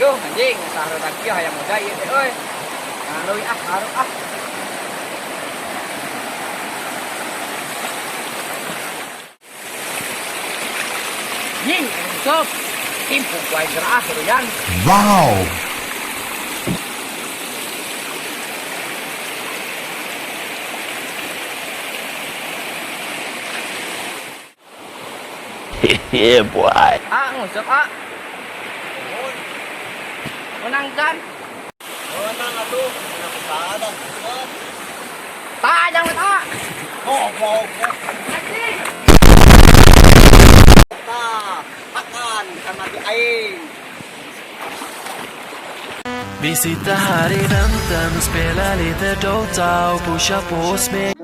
Duh, anjing, sahareurang kieu hayang modai ieu teh euy. Nah, leuwih ah, harup ah. Anjing, nguseup. Timpuk ku aing geura ah, huruyan. Wow! Yeah, boy. Ah, nguseup ah. Menang kan? Menang atuh, menang usaha. Tah, jangan ah. Goblok. Anjing. Tah, makan kan mati aing. Vi sitter här i väntan och spelar lite Dota och pushar på oss med